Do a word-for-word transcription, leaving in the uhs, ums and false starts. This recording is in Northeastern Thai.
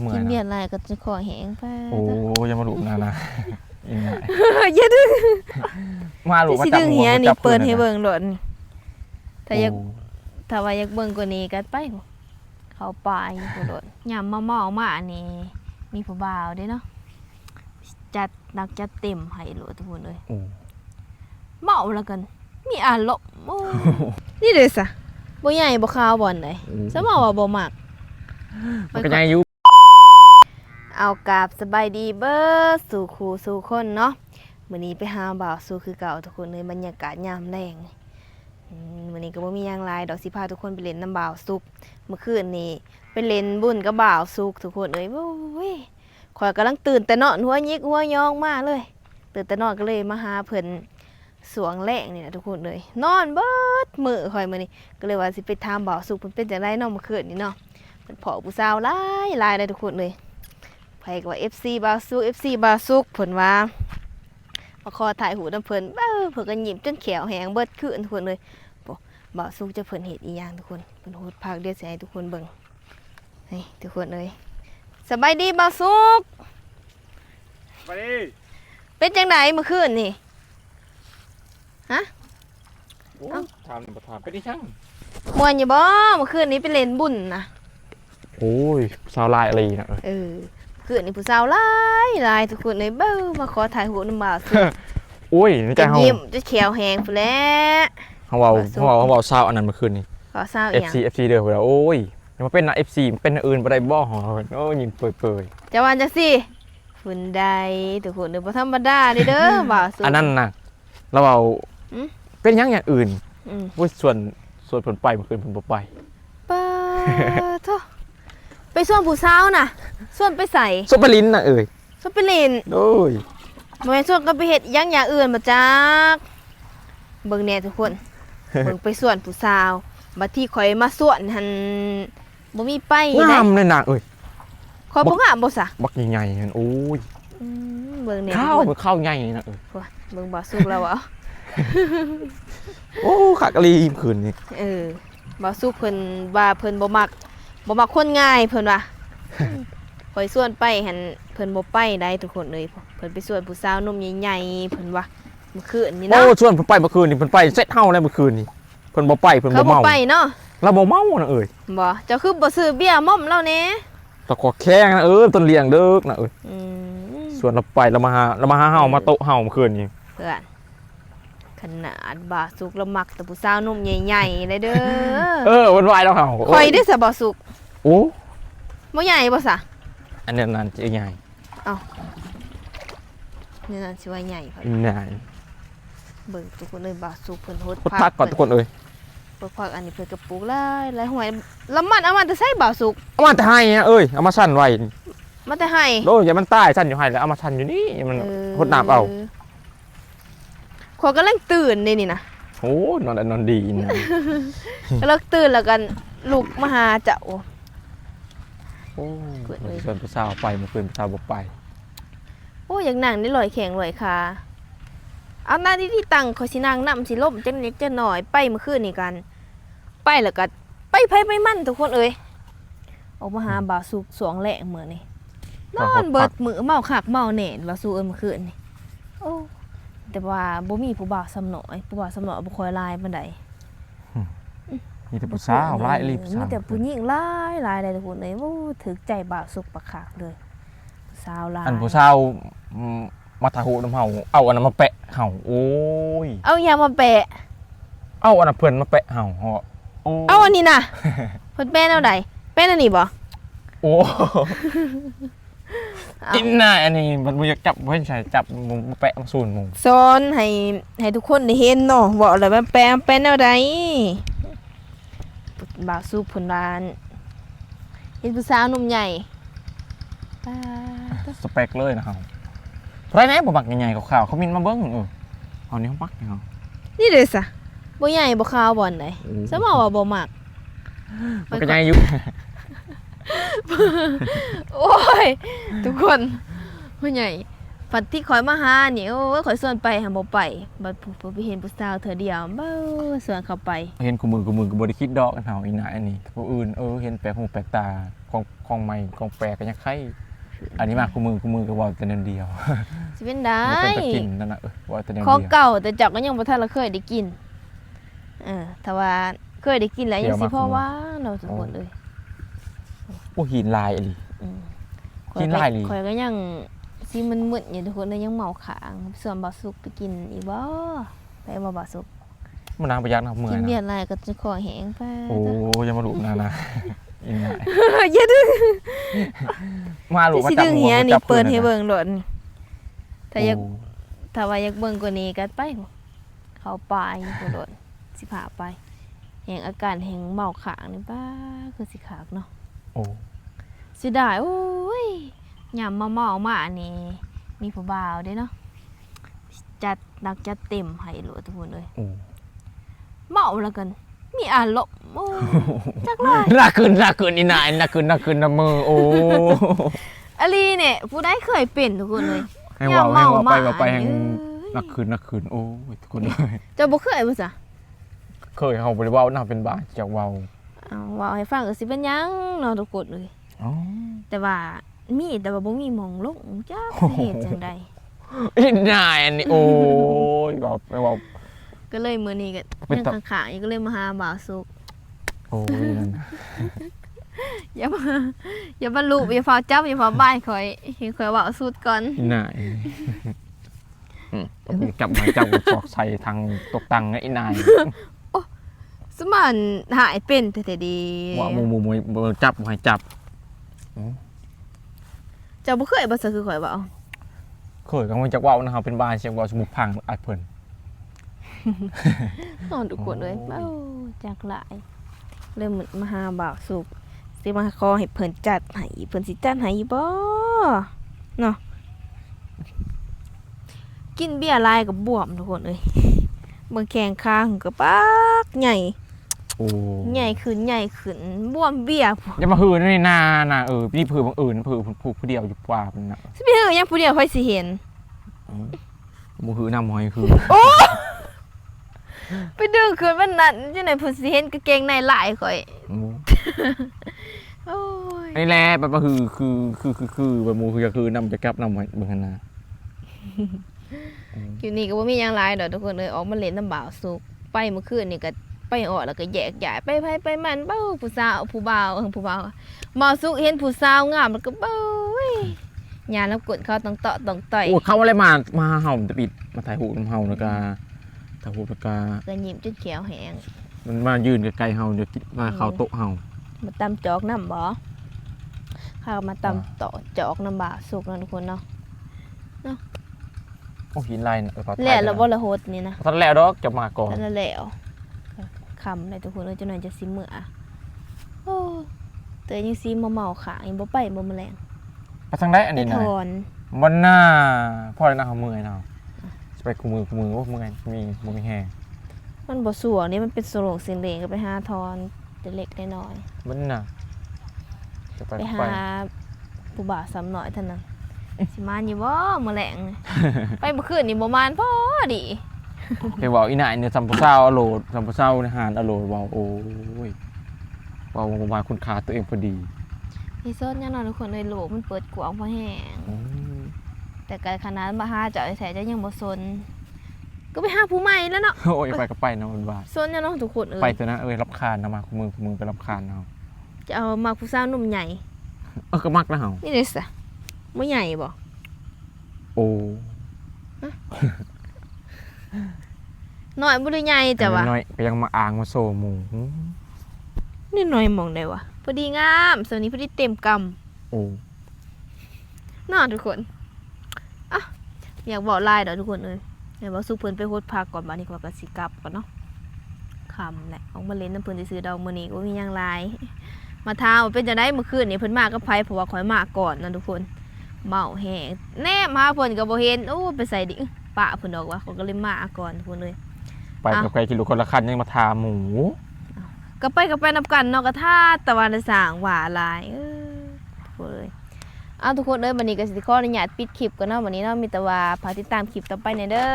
เมื่อย กิน นะ เบียร์หลายก็จะคอแห้งไป โอ้ อย่ามาดุนะนะ อีหยัง อย่าดึง มาลูก สิ มาจับ ดึง หัว เหีย มา นี่ จับ เปิด ปืน ให้ นะ เบิ่งโลดนี่ ถ้าอยาก โอ้ ถ้าว่าอยากเบิ่งกว่านี้ก็ไป เขาป่าอยู่พุ้นโลด ยามเมาๆมานี่ มีผู้บ่าวเด้เนาะ จัดหนักจัดเต็มให้โลดทุกคนเอ้ย โอ้ เมาแล้วกัน มีอารมณ์ โอ้ นี่เด้ซะ บ่ใหญ่บ่ขาวบ่อนใด โอ้ ซะเมาว่าบ่มัก มันก็ใหญ่อยู่ เอา กราบสบายดีเบิดสู่คู่สู่คนเนาะ มื้อนี้ไปหาบ่าวสุกคือเก่าทุกคนเอ้ย บรรยากาศยามแลง อืม มื้อนี้ก็บ่มีหยังหลายดอก สิพาทุกคนไปเล่นนำบ่าวสุก เมื่อคืนนี้ไปเล่นบุญกับบ่าวสุกทุกคนเอ้ย โอ้ย ข้อยกำลังตื่นแต่นอน หัวหยิกหัวยองมาเลย ตื่นแต่นอนก็เลยมาหาเพิ่น ช่วงแลงนี่นะทุกคนเอ้ย นอนเบิดมื้อข้อยมื้อนี้ ก็เลยว่าสิไปถามบ่าวสุกเพิ่นเป็นจั่งใดเนาะ เมื่อคืนนี้เนาะ เพิ่นพ้อผู้สาวหลายหลายเลยทุกคนเอ้ย ไผก็ว่า เอฟซี บ่าวสุก เอฟซี บ่าวสุก เพิ่นว่า มาขอถ่ายรูปนำเพิ่น เบ้อ เพิ่นก็ยิ้มจนแข้วแห้งเบิดคืนทุกคนเอ้ย โอ้ บ่าวสุก จักเพิ่นเฮ็ดอีหยังทุกคน เพิ่นโฮดพัก เดี๋ยวสิให้ทุกคนเบิ่ง นี่ทุกคนเอ้ย สบายดีบ่าวสุก สบายดี เป็นจั่งใดเมื่อคืนนี่ ฮะ โอ้ เอ้า ถามนี่บ่ถาม เป็นอีหยัง ม่วนอยู่บ่ เมื่อคืนนี้ไปเล่นบุญนะ โอ้ย สาวหลายอีหลีนะ เออ เมื่อคืนนี้ผู้สาวหลายหลายทุกคนเอ้ย เบ้อ มาขอถ่ายรูปนำบ่าวสุก โอ้ย ในใจเฮา ยิ้มจนแข้วแห้งพู้นแหละ เฮาเว้า บ่าวสุก เฮาเว้า เฮาเว้าสาวอันนั้นเมื่อคืนนี้ เว้าสาวอีหยัง เอฟซี เอฟซี เด้อ เพิ่นว่า โอ้ย อย่ามาเป็นนะ เอฟซี เป็นอันอื่นบ่ได้บ่ โอ้ย ยิ้มเปื่อยๆ จะว่าจั่งซี่ เพิ่นได้ทุกคนเอ้ย บ่ธรรมดาเด้อ บ่าวสุก อันนั้นน่ะ ลาวเว้า อืม เป็นหยังอย่างอื่น อืม โอ้ย ชวน ชวนเพิ่นไป เมื่อคืนเพิ่นบ่ไป ปาโธ่ ไปชวนผู้สาวน่ะ ชวนไปไส ชวนไปหลิ้นน่ะเอ้ย ชวนไปหลิ้น โอ้ย บ่แม่นชวนกันไปเฮ็ดหยังอย่างอื่นบ่จัก เบิ่งแหน่ทุกคน เบิ่งไปชวนผู้สาว บัดที่ข้อยมาชวนหั่น บ่มีไป งามเลยนะเอ้ย ข้อยบ่งามบ่ซะ บักใหญ่ๆหั่น โอ้ย อืม เบิ่งแหน่ ข้าว ทุกคน ข้าวใหญ่นะเอ้ย โอ้ย เบิ่งบ่าวสุกแล้วบ่ โอ้ คักอีหลีคืนนี้ เออ บ่าวสุกเพิ่นว่าเพิ่นบ่มัก บ่มักคนง่ายเพิ่นว่า ข้อยชวนไปหั่นเพิ่นบ่ไปได้ทุกคนเอ้ย เพิ่นไปชวนผู้สาวหนุ่มใหญ่ๆ เพิ่นว่า เมื่อคืนนี้ โอ้ นะ ชวนเพิ่นไปเมื่อคืนนี้ เพิ่นไปเสร็จเฮาแล้วเมื่อคืนนี้ เพิ่นบ่ไป เพิ่น เขา บ่ บ่ เมา ไปเนาะ ลาวบ่เมานะเอ้ย บ่ เจ้าคือบ่ซื้อเบียร์มอมลาวแหน่ ตะกอแข้งนะ เออ ต้นเลี้ยงเด้อนะเอ้ย อืม ชวนลาวไป ลาวมาหา ลาวมาหาเฮา เออ มาโต๊ะเฮาเมื่อคืนนี้ เพื่อน ขนาดบ่าวสุกลาวมักแต่ผู้สาวหนุ่มใหญ่ๆเลยเด้อ เออ วันวายลาวเฮา ข้อยเด้ซะบ่าวสุก โอ้ บ่ใหญ่บ่ซะ อันนั้นนั่นจะใหญ่ เอ้า นี่นั่นสิว่าใหญ่พอ ใหญ่ เบิ่งทุกคนเอ้ย บ่าวสุกเพิ่นโฮด โฮดพัก พักก่อนทุกคนเอ้ย โฮดพักอันนี้เพิ่นก็ปลูกหลายหลายห้วย ลาวมันเอามาแต่ไสบ่าวสุก เอามาแต่ไฮ่นะเอ้ย เอามาสั่นไว้ มาแต่ไฮ่ โอ้ย อย่ามันตายสั่นอยู่ไฮ่แล้ว เอามาสั่นอยู่นี่ มัน เออ โฮดน้ำเอา ข้อยกำลังตื่นเด้นี่นะ โอ้ นอนหลับนอนดีนะ กำลังตื่นแล้วกันลุกมาหาเจ้า โอ้ เพิ่นว่าสิชวนผู้สาวไป เมื่อคืนผู้สาวบ่ไป โอ้ อยากนั่งได้ลอยแข้งลอยขา เอาหน้าที่ที่ตั้ง ข้อยสินั่งนำ สิล้มจักนิดจักหน่อย ไปเมื่อคืนนี่กัน ไปแล้วก็ไปไผไปมันทุกคนเอ้ย ออกมาหาบ่าวสุกช่วงแลงมื้อนี้ นอนเบิดมื้อ เมาคักเมาแน่ บ่าวสุกเอ้ย เมื่อคืนนี่ โอ้ แต่ว่าบ่มีผู้บ่าวซ้ำน้อย ผู้บ่าวซ้ำน้อยบ่ค่อยหลายปานใด อืม มีแต่ผู้สาวหลายอีหลี เออ ผู้สาว มีแต่ผู้หญิงหลายหลายเลยทุกคนเอ้ย โอ้ ถูกใจบ่าวสุกบักคักเลย ผู้สาวหลาย อันผู้สาว อืม มาถ่ายรูปนำเฮา เอาอันนั้นมาแปะเฮา โอ้ย เอาหยังมาแปะ เอาอันนั้นเพิ่นมาแปะเฮา เฮา โอ้ เอาอันนี้น่ะ เพิ่นแปะแนวใด แปะแนวนี้บ่ โอ้ เอา อินน่ะ อันนี้มันบ่อยากจับ เพิ่นใช้จับ มันแปะมันสูนหมู่ สอนให้ ให้ทุกคนได้เห็นเนาะ เว้าแล้วมันแปะ แปะแนวใด บ่าวสุกเพิ่นว่า เห็นผู้สาวหนุ่มใหญ่ ป๊าด สเปคเลยนะเฮา ผู้ใดแหน่บ่มักใหญ่ๆ ขาวๆ คอมเมนต์มาเบิ่ง เออ เฮานี่มักเฮา นี่เด้ซะ บ่ใหญ่บ่ขาวบ่อนใด อืม ซะมาว่าบ่มัก มันก็ใหญ่อยู่ โอ้ย ทุกคน บ่ใหญ่ บัดที่ข้อยมาหานี่ โอ้ย ข้อยชวนไปหั้นบ่ไป บัดผู้ ผู้ไปเห็นผู้สาวเทื่อเดียว เบ้อ ชวนเขาไป เห็นคู่มือ คู่มือก็บ่ได้คิดดอก อันเฮาอีหน้าอันนี้ ผู้อื่น เออ เห็นแปลกหูแปลกตา ของ ของใหม่ของแปลกก็ยังไค อันนี้มาคู่มือ คู่มือก็เว้าแต่แนวเดียว สิเป็นได้ บ่เป็นตากินนั่นน่ะ เออ เว้าแต่แนว ของ เดียว เก่าแต่เจ้าก็ยังบ่ทันละเคยได้กิน เออ ถ้าว่าเคยได้กินแล้วยังสิพอว่าเนาะทุกคนเอ้ย โอ้ หินลายอีหลี อืม กินหลายอีหลี ข้อยก็ยังสิมึนๆอยู่ทุกคนเอ้ย ยังเมาค้าง ส่วนบ่าวสุกไปกินอีกบ่ ไปบ่บ่าวสุก มันนางประหยัดนะเมื่อย กิน นะ เบียร์หลายก็จะคอแห้งไป โอ้ อย่ามาหลุดนะนะ อีหน่อย อย่าดื้อ มาหลุดมา สิ จับ ดึง หัว เหีย มา นี่ จับ เปิด คืน ให้ นะ เบิ่งโลดนี่ ถ้าอยาก โอ้ ถ้าว่าอยากเบิ่งกว่านี้ก็ไป เขาไปโลด สิพาไป แห่งอาการแห่งเมาค้างนี่ป้า คือสิคักเนาะ โอ้ เสียดาย โอ้ย ยามเมาๆมานี่ มีผู้บ่าวเด้เนาะ จัดหนักจัดเต็มให้โลดทุกคนเอ้ย โอ้ เมาแล้วกัน มีอารมณ์ โอ้ จักหลาย หนักขึ้นหนักขึ้นอีหน่อย หนักขึ้นหนักขึ้นนะมือ โอ้ อลีเนี่ย ผู้ใดเคยเป็นทุกคนเลย ให้เว้า ย่า ให้ เมา เว้าไป มา เว้าไป อัน แห่ง นี้ หนักขึ้นหนักขึ้น โอ้ย ทุกคนเลย เจ้าบ่เคยบ่ซะ เคยเฮาบ่ได้เว้านะ เป็นบ้าจักเว้า เอาเว้าให้ฟังก็สิเป็นหยังเนาะทุกคนเลย อ๋อ แต่ว่ามีแต่ว่าบ่มีหม่องลง จักสิเฮ็ดจังใด อีหน่อยอันนี้ โอ้ย เว้าไปเว้า ก็เลยมื้อนี้ก็ เป็น ยัง ตา ค้างๆอยู่ ก็เลยมาหาบ่าวสุก โอ้ยนั่น อย่ามา อย่ามาลุอย่าฟ้าวจับ อย่าฟ้าวบายข่อย ให้ข่อยเว้าสุดก่อน อีหน่ายอืมจับไม้จับกระสอบใส่ทางตกตังไอ้นาย สมานหายเป็นแท้ๆดี ว่าหมู่หมู่หมู่บ่จับบ่ให้จับอืม เจ้าบ่เคยบ่ซะคือข่อยเว้า เคยก็มันจักเว้านะเฮาเป็นบ้าเสียงเว้าสมมุติพังอัดเพิ่น นอนทุกคนเลย โอ้ย เอ้าจักหลาย เลยมาหาบ่าวสุก สิมาขอให้เพิ่นจัดให้ เพิ่นสิจัดให้อยู่บ่เนาะ กินเบียร์หลายก็บวมทุกคนเอ้ย เบิ่งแข้งขาก็ปักใหญ่ โอ้ ใหญ่ขึ้นใหญ่ขึ้น บวมเบียร์พุ้น อย่ามาหื้อในนานะเออนี่ผือบังเอิญผือผู้ผู้เดียวอยู่ป่ามันนะ สิไปหื้อหยังผู้เดียวไผสิเห็น อืมบ่หื้อนำหอยคือ ไปดึงขึ้นวันนั้นจังได๋เพิ่นสิเห็นกางเกงในลายข่อย อืม โอ้ย นี่แหละไปมาหื้อคือคือคือคือไปหมู่คือคือคือนำไปกลับนำไว้เบิ่งหั่นนะ คลิปนี้ก็บ่มีหยังหลายดอกทุกคนเอ้ย ออกมาเล่นนำบ่าวสุก ไปเมื่อคืนนี่ก็ไปฮอดแล้วก็แยกย้าย ไปไผไปมัน เบ้า ผู้สาว ผู้บ่าว เอิ้นผู้บ่าว บ่าวสุกเห็นผู้สาวงามแล้วก็ เบ้า เว้ย ย่านนำก้นเขาต้องเตาะต้องต่อย โอ้เขาอะไรมามาหาเฮามันจะปิดมาถ่ายรูปนำเฮาแล้วก็ถ่ายรูปแล้วก็ ก็ยิ้มจนแข้วแห้ง มันมายืนใกล้ๆเฮาเดี๋ยวมาเข้าโต๊ะเฮา มาตำจอกนำบ่ เขามาตำ อ่า เตาะจอกนำบ่าวสุกเนาะทุกคนเนาะ โอ้หินลายเนี่ยเออขอถ่าย แล้ว หน่อย แล้วบ่ละหดนี่นะ ทันแล้วดอกจะมาก่อน แล้วแล้วค่ำเลยทุกคนเอ้ย จักหน่อยจะสิเมือ โอ้ แต่ยังสิมาเมาขายังบ่ไปบ่มื้อแลง ไปทางใดอัน ไป นี้นะ ถอน วันหน้าพ่อเลยนะเฮาเมื่อยเนาะจะไปคู่มือคู่มือโอ้เมื่อยมีบ่มีแฮง มันบ่สะดวกนี่ มันเป็นสโลงเสียงเลงก็ไปหาถอนแต่เล็กน้อย วันน่ะจะไป ไป ก็ หา ไป ผู้บ่าวสาวน้อยเท่านั้น สิมาอยู่บ่มื้อแลง ไปเมื่อคืนนี่บ่มานพอดี ไปเว้าอีหน่ายเนี่ยสำผู้สาวอโลดสำผู้สาวในหานอโลดเว้าโอ้ยเว้าบ่มาคุณค่าตัวเองพอดี ที่สุดยังนอนทุกคนเลย โลกมันเปิดกว้างพอแฮง อืม แต่ก็ขนาดมาหาเจ้าแท้ๆเจ้ายังบ่สน ก็ไปหาผู้ใหม่แล้วเนาะ โอ้ยไปก็ไปเนาะมันว่า สนยังเนาะทุกคนเอ้ย ไปเถอะนะเอ้ยรำคาญนะมาคู่มือคู่มือไปรำคาญเนาะ จะเอามาผู้สาวหนุ่มใหญ่ เออก็มักนะเฮา นี่เลยสะบ่ใหญ่บ่ โอ้ น้อยบ่ได้ใหญ่จ้ะวะ น้อยก็ยังมาอ้างมาโซหมู่ นี่น้อยหม่องใดวะ พอดีงาม ส่วนนี้พอดีเต็มกำ โอ้ เนาะทุกคน อ่ะ อยากเว้าหลายดอกทุกคนเอ้ย อยากเว้าสู่เพิ่นไปฮดผักก่อน บัดนี้ข้อยก็สิกลับก่อนเนาะ ค่ำแหละ ออกมาเล่นนำเพิ่นซื่อๆดอก มื้อนี้ก็บ่มีหยังหลาย มาถามว่าเป็นจั่งใด๋ มื้อคืนนี้เพิ่นมากับไผ เพราะว่าข้อยมาก่อนนะทุกคน เมาแฮง แนมหาเพิ่นก็บ่เห็น โอ้ ไปไสดิ ปะเพิ่นดอกวะ ข้อยก็เลยมาก่อนทุกคนเอ้ย ไปกับใครขี่รถคนละคันยังมาถามหมู่ ก็ไปก็ไปนำกันเนาะ ก็ท่าตะวันสร้างว่าหลาย เออ ทุกคนเอ้ย เอาทุกคนเอ้ย บัดนี้ก็สิขออนุญาตปิดคลิปก่อนเนาะ บัดนี้เนาะ มีแต่ว่าฝากติดตามคลิปต่อไปแหน่เด้อ